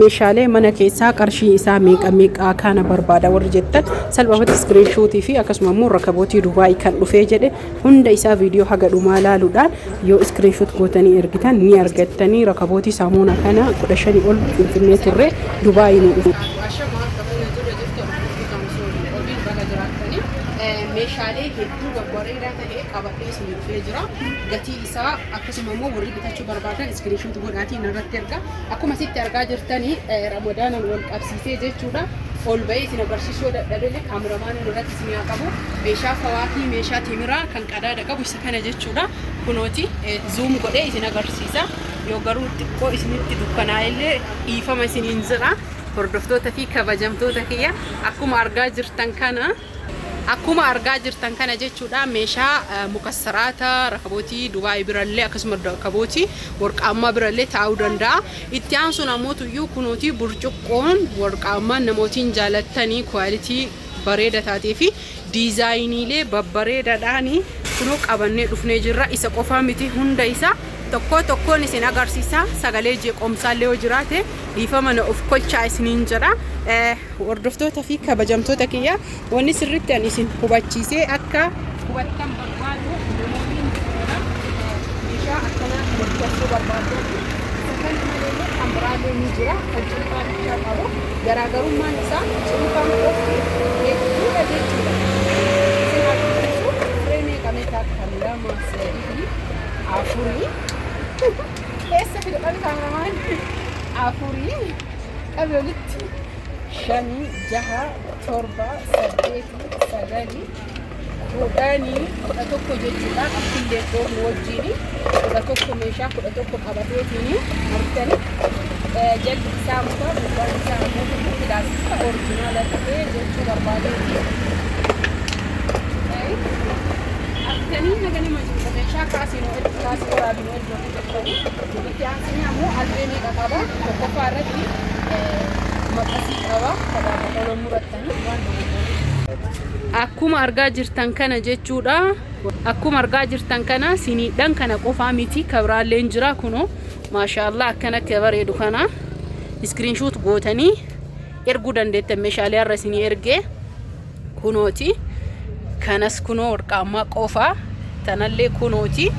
Meeshaalee mana keessaa qarshii isaa meeqa meeqaa kana barbaada warri jettan, salphumatti screenshot fi akkasuma immoo rakabootii Dubaay kan dhufee jedhe hunda isaa viidiyoo haga dhumaa laaluudhaan yoo screenshot gootanii ergitan ni argattanii. Rakabootii saamuuna kana 15 ol Finfinnee turre Dubaay nu dhufu. Meeshaalee hedduu babbareedaa ta'e qabadhee isin dhufee jira. Gatii isaa akkasuma immoo warri bitachuu barbaadan screenshot godhaatii narratti erga. Akkuma asitti argaa jirtanii, Ramadaanan wal qabsiisee jechuudha. Ol bahee isin agarsiisuu dadhabele, kaameramaaniin irratti isin haa qabu. Meeshaa fawaakii, meeshaa timiraa kan qadaada qabu isa kana jechuudha. Kunooti, zoom godhee isin agarsiisa. Yoo garuu xiqqoo isinitti dukkanaa'ellee dhiifama isiniin jira. Hordoftoota fi kabajamtoota kiyya, akkuma argaa jirtan kana jechuudha, meeshaa mukassaraata rakabootii Dubaay birallee akkasuma rakabootii warqaammaa birallee taa'uu danda'a. Itti aansuun ammoo tuyyuu kunooti burcuqqoon warqaammaan namootiin jaalattanii quality bareeda taatee fi diizaayiniilee babbareedaadhaan kunoo qabannee dhufnee jirra. Isa qofaa miti, hunda isaa tokko tokkoon isin agarsiisa. Sagalee jeeqomsaallee yoo jiraate dhiifama na of kolchaa isiniin jedha. Hordoftoota fi kabajamtoota kiyya, wanni sirriitti ani isin hubachiisee akka hubattan barbaadu, namoonni jechuudha, meeshaa akkanaa kana bitachuu barbaadan, isa kana malee kan biraallee ni jira kan cilfaa bichaa qabu. Garaagarummaan isaa cilfaan qofti hedduudha jechuudha. Isin agarsiisu, firee meeqa meeqa kan lama, sadii, afurii eessa fide qabi kaameramaan, afurii qabi walitti, shanii, jaha, torba, saddeeti, sagali, 10, 11 jechuudha. Akkillee dhoofnu wajjiin 11, meeshaa 11 qabateetiin argitanii, jalli isaa muka, gubbaan isaa ammoo pilaastika original ta'ee jechuu barbaadeeti. Argitanii, haga nama jiru meeshaa kaasiin kaasii waraabin wajjin jettanii. Itti aansinee ammoo albee meeqa qaba? Tokkoffaa irratti maqasii qaba, kophaa boqqolloo murattanii waan. Akkuma argaa jirtan kana jechuudha. Akkuma argaa jirtan kana, siniidhaan kana qofaa miti, kabiraalleen jira. Kunoo, maashaallah, akkanatti bareedu kana screenshot gootanii erguu dandeettan. Meeshaalee har'a isinii ergee kunooti. Kanas kunoo warqaammaa qofaa tanallee kunooti.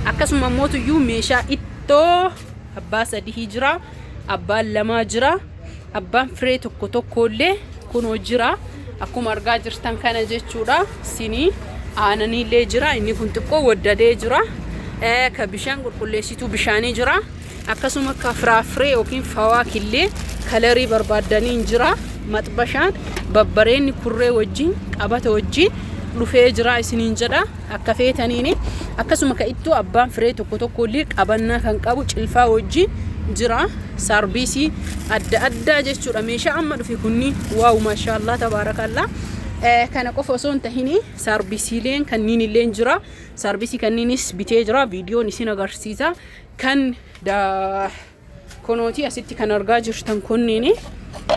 Akkasuma mootuyyuu meeshaa ittoo abbaa sadii jira, abbaan lamaa jira, abbaan firee tokko tokkollee kunoo jira. Akkuma argaa jirtan kana jechuudha. Sinii aananiillee jira. Inni kun xiqqoo waddadee jira. Ka bishaan qulqulleessituu bishaanii jira. Akkasuma ka firaafiree yookiin fawaakillee kalarii barbaaddaniin jira. Maxbashaan babbareenni kurree wajjin qabata wajjin dhufee jira isiniin jedha, akka feetaniini. Akkasuma ka ittoo abbaan firee tokko tokko illee qabannaa kan qabu cilfaa wajjin jira. Saarbiisii adda addaa jechuudha. Meeshaa amma dhufe kunni, wow, maashaallah, tabaarakallaa. Kana qofa osoo hin tahini saarbisiileen kanniin illee jira. Saarbisii kanniinis bitee jira, viidiyoon isin agarsiisa. Kan kunooti asitti kan argaa jirtan kunniin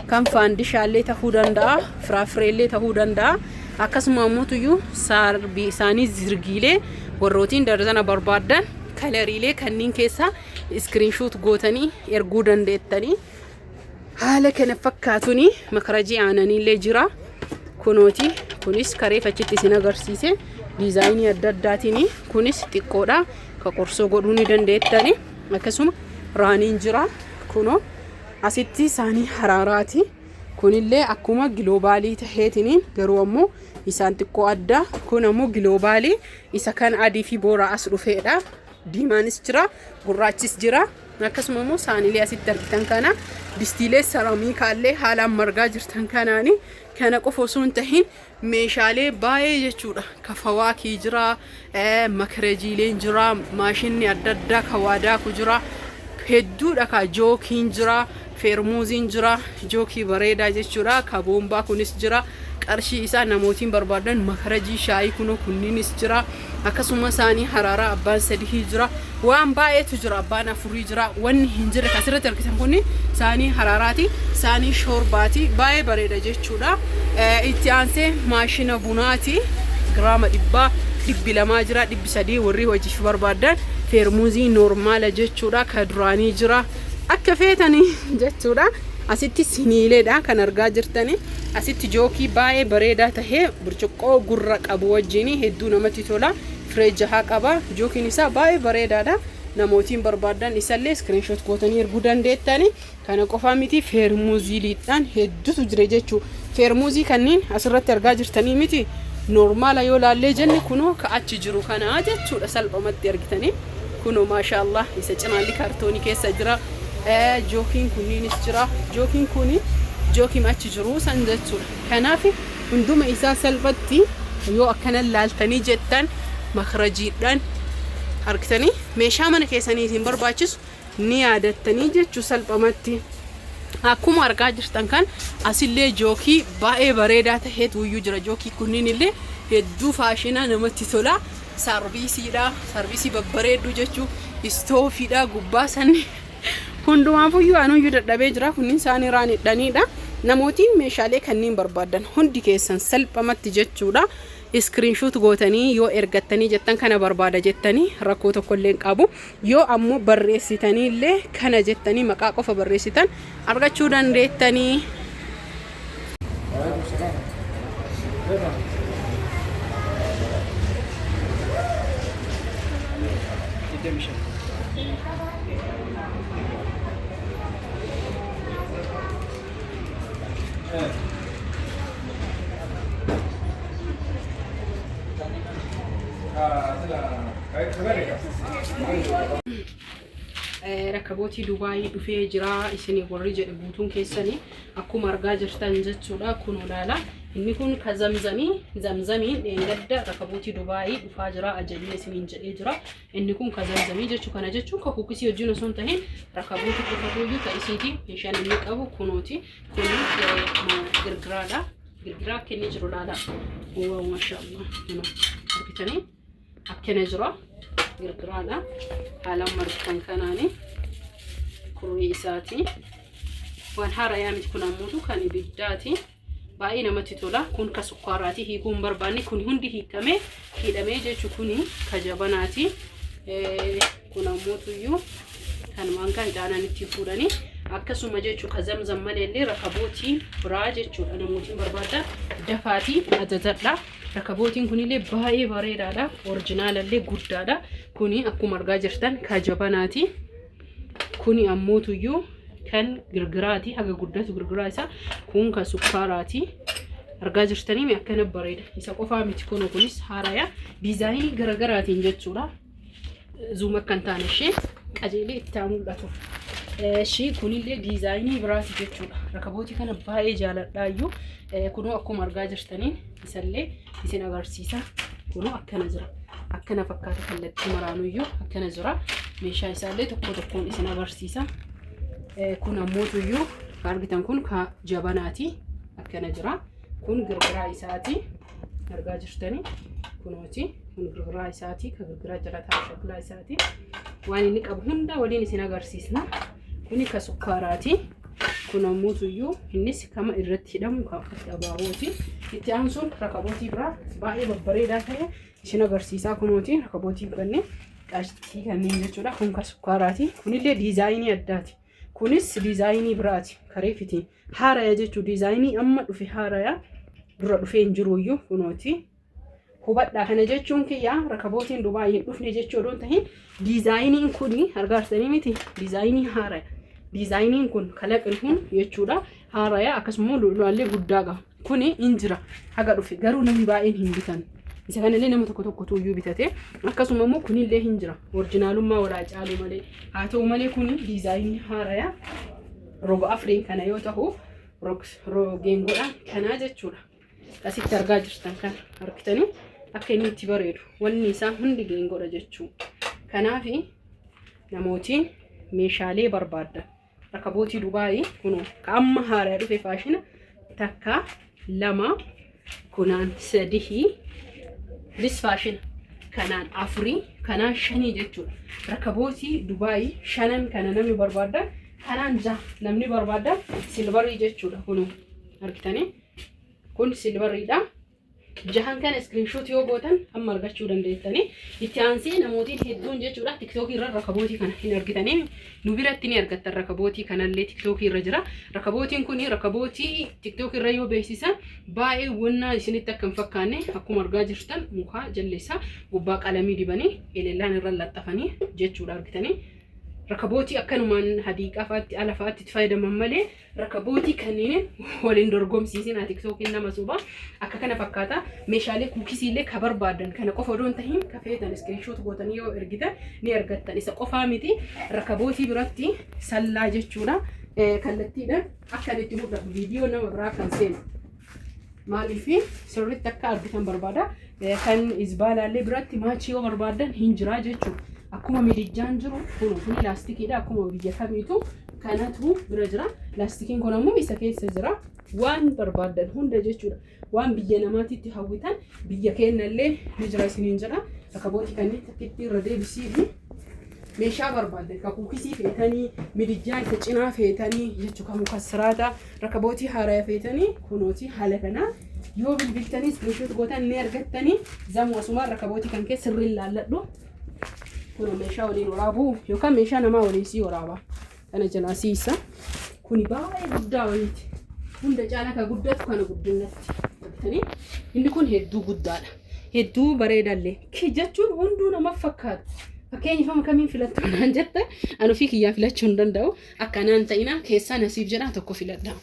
kan faandishaallee tahuu danda'a, firaafireellee tahuu danda'a. Akkasuma ammoo saarbii isaanii zirgiilee warrootiin darzana barbaadan kalariilee kanniin keessa screenshot gootanii erguu dandeettanii. Haala kana fakkaatuni makarajii aananiillee jira. Kunooti, kunis kareef achitti isin agarsiise diizaayinii adda addaatiin. Kunis xiqqoodha, ka qorsoo godhuu ni dandeettani. Akkasuma raaniin jira. Kunoo asitti isaanii haraaraati. Kunillee akkuma giloobaalii taheetiin, garuu ammoo isaan xiqqoo adda. Kun ammoo giloobaalii isa kan adii fi boora as dhufeedha. Diimaanis jira, gurraachis jira. Akkasuma immoo saaniilee asitti argitan kana, distiilee saramiikaallee haalaan margaa jirtan kanaani. Kana qofa osoo hin tahin meeshaalee baay'ee jechuudha. Ka fawaakii jira, makarejiileen jira, maashinni adda addaa ka waadaaku jira, hedduudha. Ka jookiin jira, feermuuziin jira, jookii bareedaa jechuudha. Ka boombaa kunis jira. Qarshii isaa namootiin barbaadan makarajii shaayii kunoo kunniinis jira. Akkasuma isaanii haraaraa abbaan sadii jira, waan baay'eetu jira, abbaan afurii jira. Wanni hin jirre asirratti argitan kunni saanii haraaraati, saanii shoorbaati, baay'ee bareeda jechuudha. Itti aansee maashina bunaati, giraama 100, 200 jira, 300 warri hojiif barbaadan. Feermuuzii noormaala jechuudha, ka duraanii jira. Akka feetanii jechuudha. Asitti siniileedha kan argaa jirtani. Asitti jookii baay'ee bareedaa tahee burcuqqoo gurra qabu wajjin hedduu namatti tola. Firee jahaa qaba. Jookiin isaa baay'ee bareedaadha. Namootiin barbaadan isallee screenshot gootanii erguu dandeettani. Kana qofaa miti, feermuziiliidhaan hedduutu jira jechuu. Feermuzii kanneen asirratti argaa jirtanii miti. Normaala yoo laallee jenne, kunoo ka achi jiru kanaa jechuudha, salphumatti argitanii. Kunoo, maashaallah, isa cinaalli kaartoonii keessa jira. Jookiin kunniinis jira. Jookiin kuni jookiin achi jiru san jechuudha. Kanaaf hunduma isaa salphatti yoo akkana laaltanii jettan, makarajiidhaan argitanii meeshaa mana keessanii isin barbaachisu ni yaadattanii jechuu salphamatti. Akkuma argaa jirtan kan asillee jookii baay'ee bareedaa ta'eetu iyyuu jira. Jookii kunniin illee hedduu faashinaa, namatti tola. Saarviisiidha. Saarviisii babbareedduu jechuu. Istoofiidha. Gubbaa sanni hundumaafuyyuu anuyyuu dadhabee jira. Kunniin isaanii raan hidhaniidha. Namootiin meeshaalee kanneen barbaadan hundi keessan salphamatti jechuudha. Screenshot gootanii yoo ergattanii jettan, kana barbaada jettanii, rakkoo tokko illee hin qabu. Yoo ammoo barreessitanii illee kana jettanii maqaa qofa barreessitan argachuu dandeettanii. وعليكم السلام، كيف؟ 25. Rakabootii Dubaayii dhufee jira isin warri jedhe guutuun keessanii akkuma argaa jirtan jechuudha. Kun olaala inni kun ka Zamzamii. Zamzamiin dheengadda rakabootii Dubaayii dhufaa jira ajajni isiniin jedhee jira. Inni kun ka Zamzamii jechuu kana jechuun ka kukisii wajjin osoo hin tahin rakabootii qofatu ta isiiti. Meeshaan inni qabu kunooti. Kun girgiraadha. Girgiraa akka inni jiru laala. Wow, maashaallah, kunoo argitanii akkana jira. Girgiraadha. Haalaan margitan kanaani kurrii isaati. Waan haarayaa miti, kun ammoo kan ibiddaati. Baay'ee namatti tola. Kun ka sukkaaraati. Hiikuu hin barbaanne, kun hundi hiikamee hidhamee jechuu. Kuni ka jabanaati. Kun ammootuyyuu kan maankaa ixaanaan ittiin fuudhanii akkasuma jechuu. Ka Zamzam malee rakabootii biraa jechuudha. Namootiin barbaadan dafaatii ajajadha. Rakabootiin kunillee baay'ee bareedaadha. Orjinaalallee guddaadha. Kuni akkuma argaa jirtan ka jabanaati. Kuni ammootuyyuu kan girgiraati. Haga guddatu girgiraa isaa. Kun kan sukkaaraati. Argaa jirtanii akkana bareeda. Isa qofaa miti, kun kunis haaraya diizaayinii garagaraatiin jechuudha. Zoom akka hin taane ishee qajeelee itti haa mul'atu. Ishii kunillee diizaayinii biraati jechuudha. Rakabootii kana baay'ee jaaladhaayyuu. Kunoo akkuma argaa jirtaniin isallee isin agarsiisa. Kunoo akkana jira. Akkana fakkaata, kallattii maraanuyyuu akkana jira. Meeshaa isaallee tokko tokkoon isin agarsiisa. Kun ammootuyyuu argitan kun ka jabanaati. Akkana jira. Kun girgiraa isaati. Argaa jirtanii kunooti. Kun girgiraa isaati. Ka girgiraa jala taa'u shaklaa isaati. Waan inni qabu hunda waliin isin agarsiisna. Kuni ka sukkaaraati. Kun ammoo innis kama irratti hidhamu kan akka abaabooti. Itti aansuun rakabootii biraa baay'ee babbareedaa ta'e isin agarsiisaa. Kunooti rakabootii kanneen qashtii kanneen jechuudha. Kun ka sukkaaraati. Kunillee diizaayinii addaati. Kunis diizaayinii biraati. Kareefitiin haaraya jechuudha. Diizaayinii amma dhufe, haaraya, dura dhufee hin jiruyyuu kunooti. Hubadhaa, kana jechuun kiyya rakabootiin Dubaay hin dhufne jechuu odoo hin tahin, diizaayiniin kun argaartanii miti, diizaayinii haaraya. Diizaayiniin kun, kalaqni kun jechuudha, haaraya. Akkasuma lolaallee guddaa qaba. Kuni hin jira haga dhufe, garuu namni baay'een hin bitan. Isa kanallee nama tokko tokkotu iyyuu bitate. Akkasuma immoo kunillee hin jira. Orjinaalummaa walaa caalu malee. Haa ta'u malee kuni diizaayinii haaraya. Roga afuriin kana yoo ta'u, geengoodhaan kanaa jechuudha. Asitti argaa jirtan kana argitanii akka inni itti bareedu, wanni isaa hundi geengoodha jechuudha. Kanaaf namootiin meeshaalee barbaaddan rakabootii Dubaayii kunoo ka amma haaraa dhufe faashina, takka, lama, kunaan sadihii lis faashina, kanaan afurii, kanaan shanii jechuudha. Rakabootii Dubaayii shanan kana namni barbaaddan, kanaan jaha namni barbaaddan, silvarii jechuudha. Kunoo argitanii, kun silvariidha. Jahan kana screenshot yoo gootan amma argachuu dandeettanii. Itti aansee namootiin hedduun jechuudha tiktookii irra rakabootii kana hin argitanii, nu biratti ni argattan. Rakabootii kanallee tiktookii irra jira. Rakabootiin kun rakabootii tiktookii irra yoo beeksisan baay'ee wannaa isinitti akka hin fakkaanne. Akkuma argaa jirtan mukaa jalleessaa gubbaa qalamii dibanii elellaan irra laxxafanii jechuudha argitanii. Rakabootii akkanumaan hadiiqaa fa'aatti ala fa'aatti itti fayyadaman malee rakabootii kanneen waliin dorgomsiisin tiktookiin nama soba. Akka kana fakkaata. Meeshaalee kuukisiillee ka barbaadan kana qofa odoon tahin ka feetan screenshot gootanii yoo ergitan ni argattan. Isa qofaa miti, rakabootii biratti sallaa jechuudha. Kallattiidhaan akka inni itti mul'atu viidiyoo nama biraa kan seenu. Maaliif sirriitti akka argitan barbaada. Kan izbaalaallee biratti maachii yoo barbaadan hin jiraa jechuudha. Akkuma midijjaan jiru kun kuni laastikiidha. Akkuma biyya kamiitu kanatu bira jira. Laastikiin kun ammoo isa keessa jira. Waan barbaadan hunda jechuudha. Waan biyya namaatitti hawwitan biyya keenyallee ni jira isiniin jedha. Rakabootii kanneen takkitti irra deebisii fi meeshaa barbaadan ka kuukisii feetanii, midijjaa isa cinaa feetanii jechuu, kan mukassiraata, rakabootii haaraa feetanii, kunooti haala kanaa yoo bilbiltanii screenshot gootan ni argattanii. Zamu asumaan rakabootii kan kee sirriin laalladhu. Kun meeshaa waliin waraabuu yookaan meeshaa namaa waliin sii waraaba. Kana jalaa siisa. Kuni baay'ee guddaa wayiiti. Hunda caalaa ka guddatu kana guddinatti. Argitanii? Inni kun hedduu guddaadha. Hedduu bareedallee. Ki jechuun hunduu nama fakkaata. Fakkeenyaaf amma kamiin filattu naan jette, ani ofii kiyyaa filachuu hin danda'u. Akkanaan ta'ina keessaa nasiib jedhaa tokko filadha.